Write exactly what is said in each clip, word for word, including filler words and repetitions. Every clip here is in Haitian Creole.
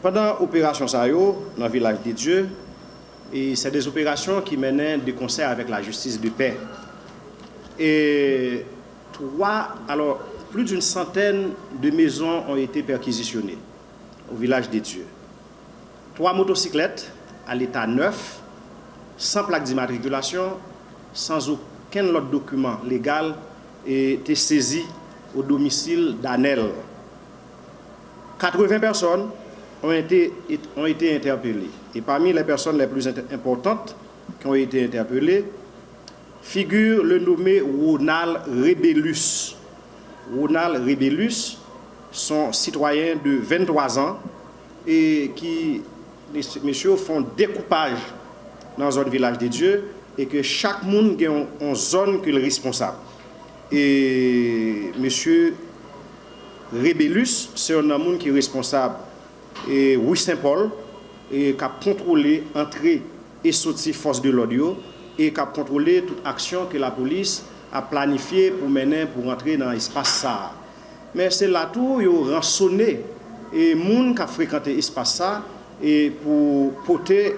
Pandan operasyon sa yo nan Vilaj de Dye, e se de operasyon ki mennen de konsè avèk la justice de paix. Et trois, alors, plus d'une centaine de maisons ont été perquisitionnées au Village de Dieu. Trois motocyclettes à l'état neuf, sans plaque d'immatriculation, sans aucun autre document légal, étaient saisies au domicile d'Anel. Quatre-vingts personnes ont été, ont été interpellées. Et parmi les personnes les plus inter- importantes qui ont été interpellées, figure le nommé Ronald Rebellus. Ronald Rebellus, son citoyen de vingt-trois ans, et qui, mesye, font dekopaj nan zòn Vilaj de Dye, e ke chak moun gen yon, yon zòn ke l responsab. E mesye Rebellus, se yon nan moun ki responsab e ri Sen Pòl, e k ap kontwole antre e soti fòs de lòd yo, e k ap kontwole tout aksyon ke lapolis ap planifye pou mennen pou rantre nan espas sa a. Men se la tou yo ransone e moun k ap frekante espas sa e pou pote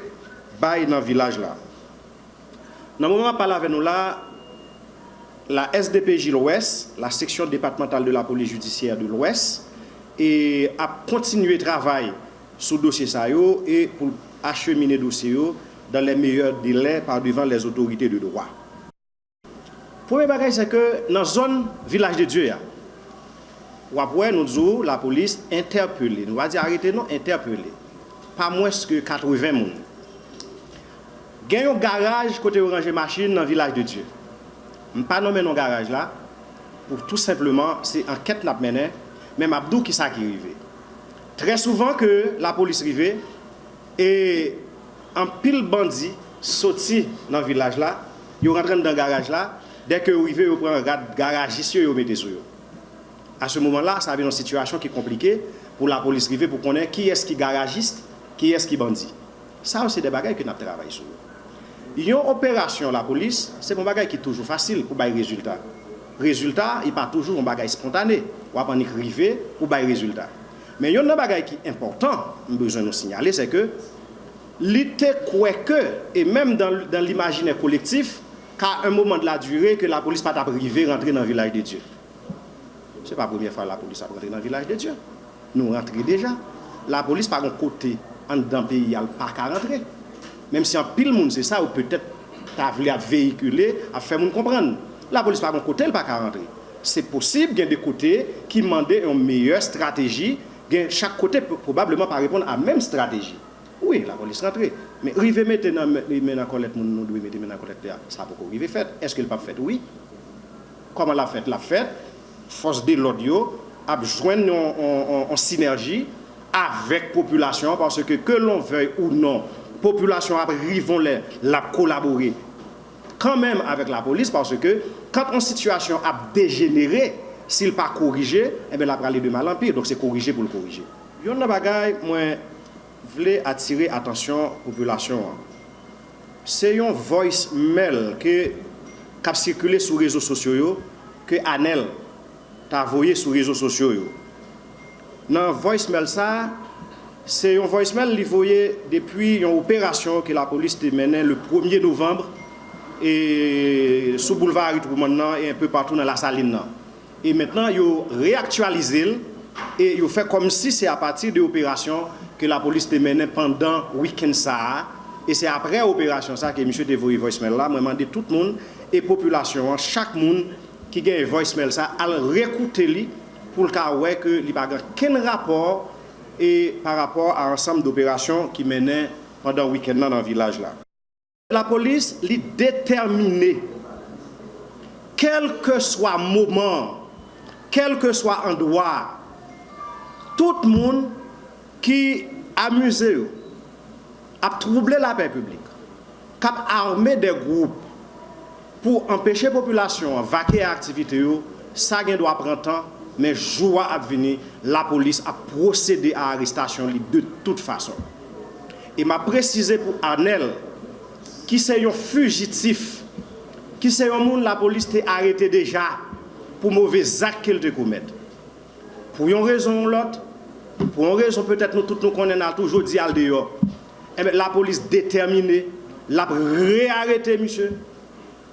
bay nan vilaj la. Nan moman m ap pale avè nou la, la S D P J Lwès, la Section Départementale de la Police Judiciaire de l'Ouest, e ap kontinye travay sou dosye sa yo e pou achemine dosye yo dans les meilleurs délais par devant les autorités de droit. Premye bagay, se ke nan zòn Vilaj de Dye a, w ap wè, nou di w, lapolis entèpele, nou pa di arete non, entèpele pa mwens ke katreven moun. Gen yon garaj kote yo ranje machin nan Vilaj de Dye. M pa nonmen non garaj la, pou tou senpleman, se ankèt n ap mennen, men m ap di w kisa ki rive. Trè souvan ke lapolis rive, e anpil bandi soti nan vilaj la, yo rantre anndan garaj la, dèke yo rive, yo pran rad garajis yo, yo mete sou yo. A se moman la, sa vin yon sitiyasyon ki konplike pou lapolis rive pou konnen kiyès ki garajis, kiyès ki bandi. Sa yo se de bagay ke n ap travay sou yo. Yon operasyon lapolis, se pa yon bagay ki toujou fasil pou bay rezilta. Rezilta, li pa toujou yon bagay spontane. W ap annik rive pou bay rezilta. Men youn nan bagay ki enpòtan, m bezwen nou siyale, se ke li te kwè ke, e menm dan, dan limajinè kolektif, ka un moment de la durée ke lapolis pa t ap rive rantre nan Vilaj de Dye. Se pa premyè fwa lapolis ap rantre nan Vilaj de Dye. Nou rantre deja. Lapolis pa gon kote anndan peyi a l pa ka rantre. Menm si anpil moun se sa yo petèt ta vle ap veyikile, ap fè moun konprann. Lapolis pa gon kote l pa ka rantre. Se posib gen de kote ki mande yon meyè estrateji, gen chak kote p- pwobableman pa reponn a menm estrateji. Wi, lapolis rantre. Men rive mete nan men, men nan kòlèt moun nou dwe mete men nan kòlèt li a, sa poko rive fèt. Èske l p ap fèt? Wi. Kòman l ap fèt? L ap fèt. Fòs de lòd yo ap jwenn yon, yon, yon, yon sinèji avèk popilasyon an, paske ke l'on veuille ou non, popilasyon an ap rive yon lè, l ap kolabore kanmenm avèk lapolis, paske kan yon sitiyasyon ap dejenere, si l pa korije, enben, l ap prale de mal an pi. Donk, se korije pou l korije. Youn nan bagay mwen vle atire atansyon popilasyon an, se yon voicemail ke, k ap sikile sou rezo sosyo yo, ke Anèl ta voye sou rezo sosyo yo. Nan voicemail sa, se yon voicemail li voye depi yon operasyon ke lapolis te mennen le premye novanm, e sou boulva Harry Truman nan e enpe patou nan Lasalin nan. E mentnan, yo reyaktyalize l e yo fè kòmsi se apati de operasyon ke lapolis te mennen pandan wikenn sa a. E se aprè operasyon sa ke misye te voye voicemail la. Mwen mande tout moun e popilasyon an, chak moun ki gen voicemail sa, al rekoute li pou l ka wè ke li pa gen kenn rapò e pa rapò a ansanm doperasyon ki mennen pandan wikenn nan nan vilaj la. Lapolis, li detèmine, kèlkeswa moman an, kèlkeswa andwa a, tout moun ki amize yo, ap twouble lapè piblik, k ap ame de gwoup pou anpeche popilasyon an vake a aktivite yo, sa gen dwa pran tan, men jou a ap vini, lapolis ap pwosede a arestasyon li de tout fason. E m ap presize pou Anèl, ki se yon fijitif, ki se yon moun lapolis te arete deja pou move zak ke l te komèt. Pou yon rezon ou lòt, pou yon rezon petèt nou tout nou konnen, n al toujou di al deyò. Enben, lapolis detèmine, l ap rearete misye,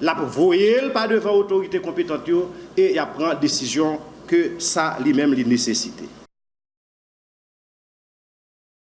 l ap voye l pa devan otorite konpetant yo e y ap pran desizyon ke sa li menm li nesesite.